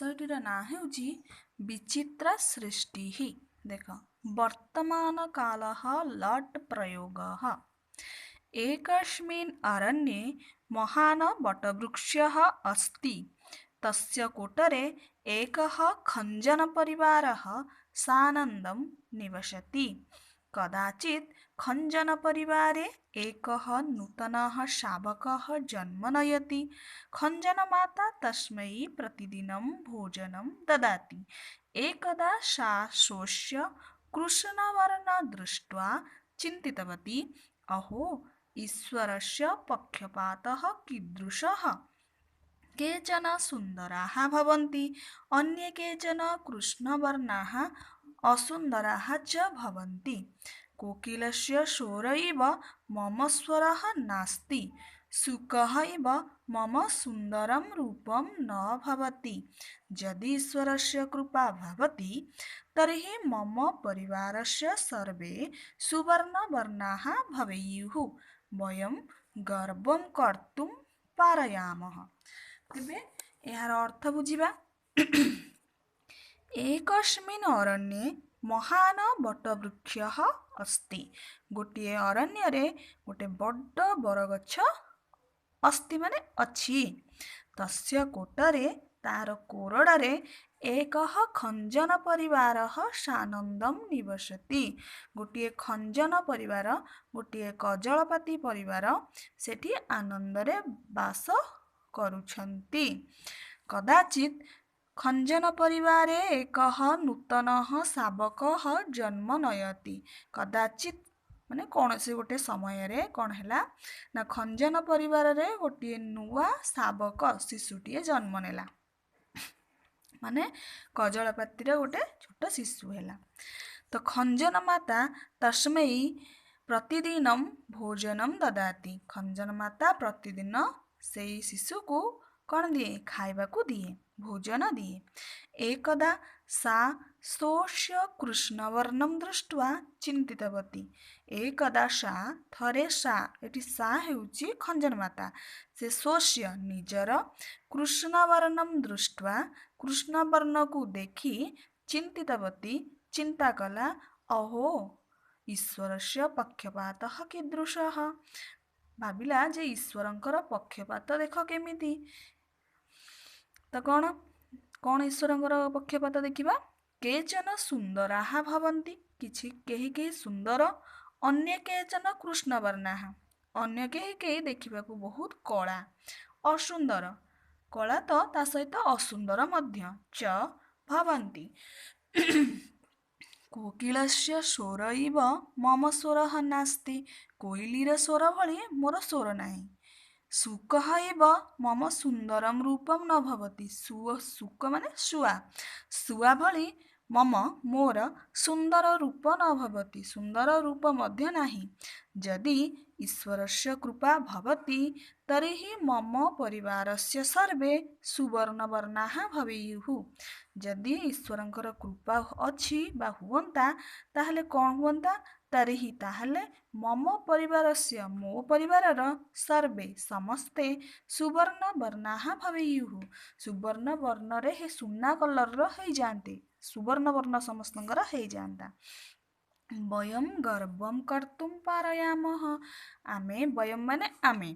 ବିଷୟଟିର ନାଁ ହେଉଛି ବିଚିତ୍ରା ସୃଷ୍ଟି। ଦେଖ, ବର୍ତ୍ତମାନ କାଳः ଲଟ୍ ପ୍ରୟୋଗः। एकस्मिन् अरण्ये महान् वटवृक्षः अस्ति। तस्य कोटरे एकः खञ्जनपरिवारः सानन्दं निवसति। कदाचित् खञ्जनपरिवारे एकः नूतनः शावकः जन्म नयति। खञ्जनमाता तस्मै प्रतिदिनं भोजनं ददाति। एकदा सा स्वस्य कृष्णवर्ण दृष्ट्वा चिन्तितवती, अहो ईश्वरस्य पक्षपातः कीदृशः। केचन सुन्दराः भवन्ति, अन्ये केचन कृष्णवर्णाः असुन्दराः च भवन्ति। कोकिलस्य स्वर इव मम स्वरः नास्ति, शुकः इव मम सुन्दरं रूपं न भवति। यदि ईश्वरस्य कृपा भवति तर्हि मम परिवारस्य सर्वे सुवर्णवर्णाः भवेयुः, वयं गर्वं कर्तुं पारयामः। ତେବେ ଏହାର ଅର୍ଥ ବୁଝିବା। ଏକସ୍ମିନ୍ ଅରଣ୍ୟେ ମହାନ ବଟବୃକ୍ଷः ଅସ୍ତି। ଗୋଟିଏ ଅରଣ୍ୟରେ ଗୋଟେ ବଡ଼ ବରଗଛ ଅସ୍ତି ମାନେ ଅଛି। ତସ୍ୟ କୋଟରେ ତାର କୋରଡ଼ରେ ଏକଃ ଖଞ୍ଜନ ପରିବାରଃ ସାନନ୍ଦಂ ନିବସତି। ଗୋଟିଏ ଖଞ୍ଜନ ପରିବାର, ଗୋଟିଏ କଜଳପାତି ପରିବାର ସେଠି ଆନନ୍ଦରେ ବାସ କରୁଛନ୍ତି। କଦାଚିତ୍ ଖଞ୍ଜନ ପରିବାରେ ଏକଃ ନୂତନଃ ଶାବକଃ ଜନ୍ମ ନୟତି। କଦାଚିତ୍ ମାନେ କୌଣସି ଗୋଟେ ସମୟରେ କ'ଣ ହେଲା ନା ଖଞ୍ଜନ ପରିବାରରେ ଗୋଟିଏ ନୂଆ ଶାବକ ଶିଶୁଟିଏ ଜନ୍ମ ନେଲା, ମାନେ କଜଳପାତିର ଗୋଟେ ଛୋଟ ଶିଶୁ ହେଲା। ତ ଖଞ୍ଜନ ମାତା ତସ୍ମୈ ପ୍ରତିଦିନಂ ଭୋଜନಂ ଦଦାତି। ଖଞ୍ଜନ ମାତା ପ୍ରତିଦିନ ସେଇ ଶିଶୁକୁ କ'ଣ ଦିଏ? ଖାଇବାକୁ ଦିଏ, ଭୋଜନ ଦିଏ। ଏକଦା ସା ସ୍ୱସ୍ୟ କୃଷ୍ଣବର୍ଣ୍ଣಂ ଦୃଷ୍ଟ୍ୱା ଚିନ୍ତିତବତୀ। ଏକଦା ସା ଥରେ, ସା ଏଠି ସା ହେଉଛି ଖଞ୍ଜନ ମାତା, ସେ ସ୍ୱସ୍ୟ ନିଜର, କୃଷ୍ଣବର୍ଣ୍ଣಂ ଦୃଷ୍ଟ୍ୱା କୃଷ୍ଣବର୍ଣ୍ଣକୁ ଦେଖି, ଚିନ୍ତିତବତୀ ଚିନ୍ତା କଲା, ଅହୋ ଈଶ୍ୱରସ୍ୟ ପକ୍ଷପାତଃ କୀଦୃଶଃ। ଭାବିଲା ଯେ ଈଶ୍ୱରଙ୍କର ପକ୍ଷପାତ ଦେଖ କେମିତି। ତ କ'ଣ କ'ଣ ଈଶ୍ୱରଙ୍କର ପକ୍ଷପାତ ଦେଖିବା। କେଚନ ସୁନ୍ଦରାହା ଭବନ୍ତି, କିଛି କେହି କେହି ସୁନ୍ଦର, ଅନ୍ୟ କେଚନ କୃଷ୍ଣବର୍ଣ୍ଣାହା, ଅନ୍ୟ କେହି କେହି ଦେଖିବାକୁ ବହୁତ କଳା, ଅସୁନ୍ଦର, କଳା ତ ତା ସହିତ ଅସୁନ୍ଦର ମଧ୍ୟ, ଚ ଭବନ୍ତି। କୋକିଳସ୍ୟ ସ୍ୱର ଇବ ମମ ସ୍ୱରଃ ନାସ୍ତି, କୋଇଲିର ସ୍ୱର ଭଳି ମୋର ସ୍ୱର ନାହିଁ। ଶୁକଃ ଇବ ମମ ସୁନ୍ଦରಂ ରୂପಂ ନ ଭବତି। ଶୁକ ମାନେ ଶୁଆ, ଶୁଆ ଭଳି ମମ ମୋର ସୁନ୍ଦର ରୂପ ନ ଭବତି, ସୁନ୍ଦର ରୂପ ମଧ୍ୟ ନାହିଁ। ଯଦି ଈଶ୍ୱରସ୍ୟ କୃପା ଭବତି ତର୍ହି ମମ ପରିବାରସ୍ୟ ସର୍ବେ ସୁବର୍ଣ୍ଣବର୍ଣ୍ଣାः ଭବେୟୁଃ। ଯଦି ଈଶ୍ୱରଙ୍କର କୃପା ଅଛି ବା ହୁଅନ୍ତା ତାହେଲେ କ'ଣ ହୁଅନ୍ତା? ତର୍ହି ତାହେଲେ, ମମ ପରିବାରସ୍ୟ ମୋ ପରିବାରର, ସର୍ବେ ସମସ୍ତେ, ସୁବର୍ଣ୍ଣ ବର୍ଣ୍ଣାः ଭବେୟୁଃ ସୁବର୍ଣ୍ଣ ବର୍ଣ୍ଣରେ ହେ ସୁନା କଲର୍ର ହେଇଯାଆନ୍ତେ, ସୁବର୍ଣ୍ଣ ବର୍ଣ୍ଣ ସମସ୍ତଙ୍କର ହେଇଯାଆନ୍ତା। ବୟಂ ଗର୍ବಂ କର୍ତ୍ତୁം ପାରୟାମଃ। ଆମେ, ବୟಂ ମାନେ ଆମେ,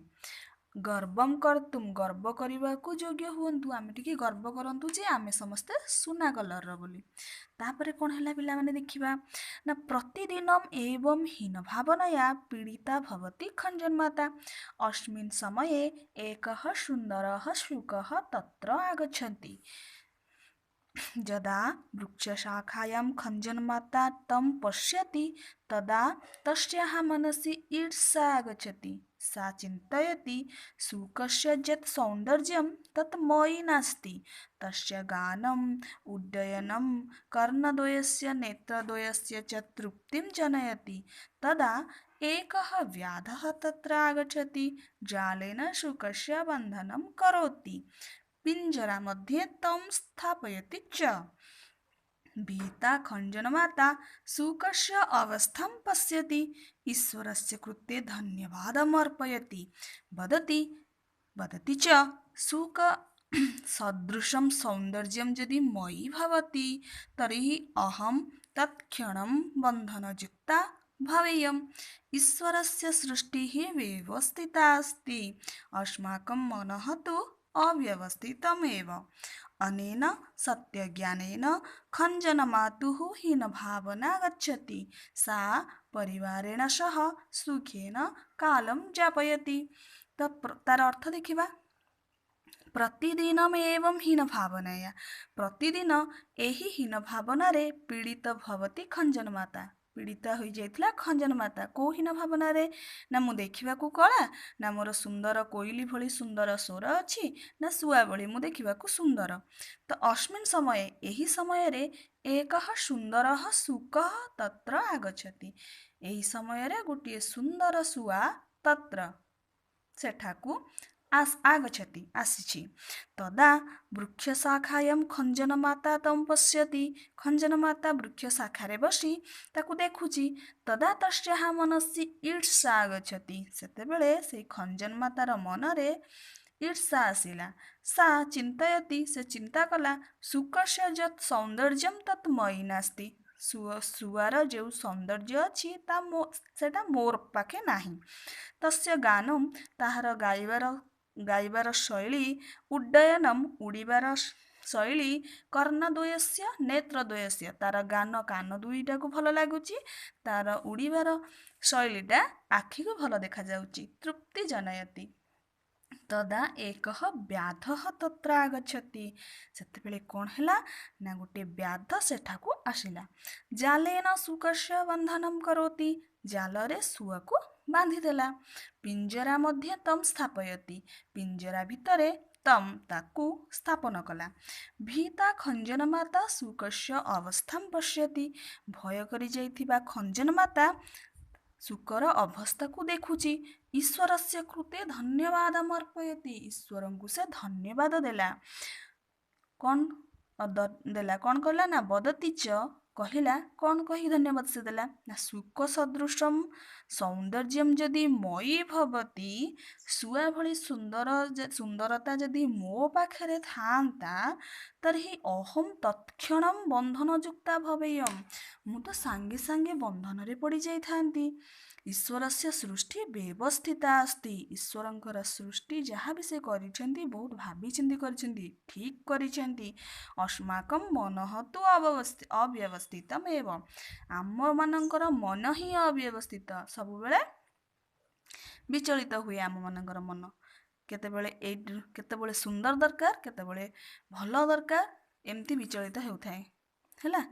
ଗର୍ବಂ କର୍ତ୍ତୁം ଗର୍ବ କରିବାକୁ ଯୋଗ୍ୟ ହୁଅନ୍ତୁ, ଆମେ ଟିକେ ଗର୍ବ କରନ୍ତୁ ଯେ ଆମେ ସମସ୍ତେ ସୁନା କଲର୍ର ବୋଲି। ତାପରେ କ'ଣ ହେଲା ପିଲାମାନେ ଦେଖିବା ନା ପ୍ରତିଦିନମ୍ ଏବଂ ହୀନ ଭାବନୟା ପୀଡ଼ିତା ଭବତି ଖଞ୍ଜନ ମାତା। ଅସ୍ମିନ୍ ସମये एकः सुन्दरः शुकः तत्र आगच्छति। यदा वृक्षशाखायां खञ्जनमाता तं पश्यति तदा तस्याः मनसि ईर्ष्या आगच्छति। सा चिन्तयति, शुकस्य यत् सौन्दर्यं तत् मयि नास्ति। तस्य गानम् उड्डयनं कर्णद्वयस्य नेत्रद्वयस्य च तृप्तिं जनयति। तदा एकः व्याधः तत्र आगच्छति, जालेन शुकस्य बन्धनं करोति, पिञ्जरा मध्ये तं स्थापयति च। भीता खञ्जनमाता शुकस्य अवस्थां पश्यति, ईश्वरस्य कृते धन्यवादम् अर्पयति, वदति वदति च, शुक ସଦୃଶಂ ସୌନ୍ଦର୍ଯ୍ୟಂ ଯଦି ମୟି ଭବତି ତର୍ହି ଅହಂ ତତ୍କ୍ଷଣं ବନ୍ଧନଯୁକ୍ତା ଭବେୟम्। ईश्वरस्य सृष्टिः व्यवस्थिता अस्ति, अस्माकं मनः तु अव्यवस्थितमेव। अनेन सत्यज्ञानेन खञ्जनमातुः हीनभावना गच्छति। सा परिवारेण सह सुखेन कालं यापयति। ତ ତାର ଅର୍ଥ ଦେଖିବା। ପ୍ରତିଦିନମ ଏବଂ ହୀନ ଭାବନୟା, ପ୍ରତିଦିନ ଏହି ହୀନ ଭାବନାରେ ପୀଡ଼ିତ ଭବତି ଖଞ୍ଜନ ମାତା, ପୀଡ଼ିତ ହୋଇଯାଇଥିଲା ଖଞ୍ଜନ ମାତା। କେଉଁ ହୀନ ଭାବନାରେ? ନା ମୁଁ ଦେଖିବାକୁ କଳା, ନା ମୋର ସୁନ୍ଦର କୋଇଲି ଭଳି ସୁନ୍ଦର ସ୍ୱର ଅଛି, ନା ଶୁଆ ଭଳି ମୁଁ ଦେଖିବାକୁ ସୁନ୍ଦର। ତ ଅସ୍ମିନ୍ ସମୟେ, ଏହି ସମୟରେ, ଏକଃ ସୁନ୍ଦରଃ ଶୁକଃ ତତ୍ର ଆଗଚ୍ଛତି, ଏହି ସମୟରେ ଗୋଟିଏ ସୁନ୍ଦର ଶୁଆ ତତ୍ର ସେଠାକୁ ଆଗଚ୍ଛତି ଆସିଛି। ତଦା ବୃକ୍ଷ ଶାଖାୟಂ ଖଞ୍ଜନ ମାତା ତಂ ପଶ୍ୟତି, ଖଞ୍ଜନ ମାତା ବୃକ୍ଷ ଶାଖାରେ ବସି ତାକୁ ଦେଖୁଛି। ତଦା ତସ୍ୟାଃ ମନସି ଈର୍ଷା ଆଗଚ୍ଛତି, ସେତେବେଳେ ସେଇ ଖଞ୍ଜନ ମାତାର ମନରେ ଈର୍ଷା ଆସିଲା। ସା ଚିନ୍ତୟତି, ସେ ଚିନ୍ତା କଲା, ଶୁକସ୍ୟ ଯତ୍ ସୌନ୍ଦର୍ଯ୍ୟಂ ତତ୍ ମୟି ନାସ୍ତି, ଶୁଆର ଯେଉଁ ସୌନ୍ଦର୍ଯ୍ୟ ଅଛି ତା ମୋ ସେଟା ମୋର ପାଖେ ନାହିଁ। ତସ୍ୟ ଗାନಂ, ତାହାର ଗାଇବାର ଶୈଳୀ, ଉଡ୍ଡୟନମ୍, ଉଡ଼ିବାର ଶୈଳୀ, କର୍ଣ୍ଣଦ୍ୱୟସ୍ୟ ନେତ୍ରଦ୍ୱୟସ୍ୟ, ତାର ଗାନ କାନ ଦୁଇଟାକୁ ଭଲ ଲାଗୁଛି, ତାର ଉଡ଼ିବାର ଶୈଳୀଟା ଆଖିକୁ ଭଲ ଦେଖାଯାଉଛି। ତୃପ୍ତି ଜନୟତି। ତଦା ଏକଃ ବ୍ୟାଧଃ ତତ୍ର ଆଗଚ୍ଛତି, ସେତେବେଳେ କ'ଣ ହେଲା ନା ଗୋଟିଏ ବ୍ୟାଧ ସେଠାକୁ ଆସିଲା। ଜାଲେନ ଶୁକସ୍ୟ ବନ୍ଧନಂ କରୋତି, ଜାଲରେ ଶୁଆକୁ ବାନ୍ଧିଦେଲା। ପିଞ୍ଜରା ମଧ୍ୟ ତମ୍ ସ୍ଥାପୟତି, ପିଞ୍ଜରା ଭିତରେ ତମ୍ ତାକୁ ସ୍ଥାପନ କଲା। ଭୀତା ଖଞ୍ଜନ ମାତା ଶୁକସ୍ୟ ଅବସ୍ଥାಂ ପଶ୍ୟତି, ଭୟ କରି ଯାଇଥିବା ଖଞ୍ଜନ ମାତା ଶୁକର ଅବସ୍ଥାକୁ ଦେଖୁଛି। ଈଶ୍ୱରସ୍ୟ କୃତେ ଧନ୍ୟବାଦମ ଅର୍ପୟତି, ଈଶ୍ୱରଙ୍କୁ ସେ ଧନ୍ୟବାଦ ଦେଲା। କ'ଣ ଦେଲା? କ'ଣ କଲା ନା ବଦତି ଚ, କହିଲା। କ'ଣ କହି ଧନ୍ୟବାଦ ସେ ଦେଲା? ନା ଶୁକ ସଦୃଶം ସୌନ୍ଦର୍ଯ୍ୟಂ ଯଦି ମୟି ଭବତି, ଶୁଆ ଭଳି ସୁନ୍ଦର ସୁନ୍ଦରତା ଯଦି ମୋ ପାଖରେ ଥାଆନ୍ତା, ତର୍ହି ଅହಂ ତତ୍କ୍ଷଣಂ ବନ୍ଧନଯୁକ୍ତା ଭବେୟମ୍, ମୁଁ ତ ସାଙ୍ଗେ ସାଙ୍ଗେ ବନ୍ଧନରେ ପଡ଼ିଯାଇଥାନ୍ତି। ଈଶ୍ୱରସ୍ୟ ସୃଷ୍ଟି ବ୍ୟବସ୍ଥିତା ଅସ୍ତି, ଈଶ୍ୱରଙ୍କର ସୃଷ୍ଟି ଯାହା ବି ସେ କରିଛନ୍ତି ବହୁତ ଭାବିଚିନ୍ତି କରିଛନ୍ତି, ଠିକ୍ କରିଛନ୍ତି। ଅସ୍ମାକಂ ମନଃ ତୁ ଅବ୍ୟବସ୍ଥିତମ ଏବ, ଆମମାନଙ୍କର ମନ ହିଁ ଅବ୍ୟବସ୍ଥିତ, ସବୁବେଳେ ବିଚଳିତ ହୁଏ ଆମମାନଙ୍କର ମନ। କେତେବେଳେ ଏଇ କେତେବେଳେ ସୁନ୍ଦର ଦରକାର, କେତେବେଳେ ଭଲ ଦରକାର, ଏମିତି ବିଚଳିତ ହେଉଥାଏ। ହେଲା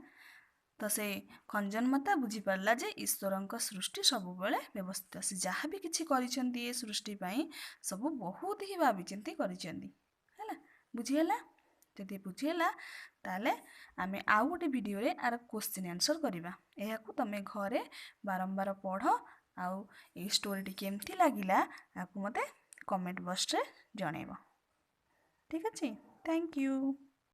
ତ ସେ ଖଞ୍ଜନ ମାତା ବୁଝିପାରିଲା ଯେ ଈଶ୍ୱରଙ୍କ ସୃଷ୍ଟି ସବୁବେଳେ ବ୍ୟବସ୍ଥିତ, ସେ ଯାହା ବି କିଛି କରିଛନ୍ତି ଏ ସୃଷ୍ଟି ପାଇଁ ସବୁ ବହୁତ ହିଁ ଭାବିଚିନ୍ତି କରିଛନ୍ତି। ହେଲା, ବୁଝିହେଲା? ଯଦି ବୁଝିହେଲା ତାହେଲେ ଆମେ ଆଉ ଗୋଟେ ଭିଡ଼ିଓରେ ଆର କୋଶ୍ଚିନ୍ ଆନ୍ସର୍ କରିବା। ଏହାକୁ ତମେ ଘରେ ବାରମ୍ବାର ପଢ଼, ଆଉ ଏଇ ଷ୍ଟୋରିଟି କେମିତି ଲାଗିଲା ତାକୁ ମୋତେ କମେଣ୍ଟ ବକ୍ସରେ ଜଣେଇବ। ଠିକ୍ ଅଛି, thank you.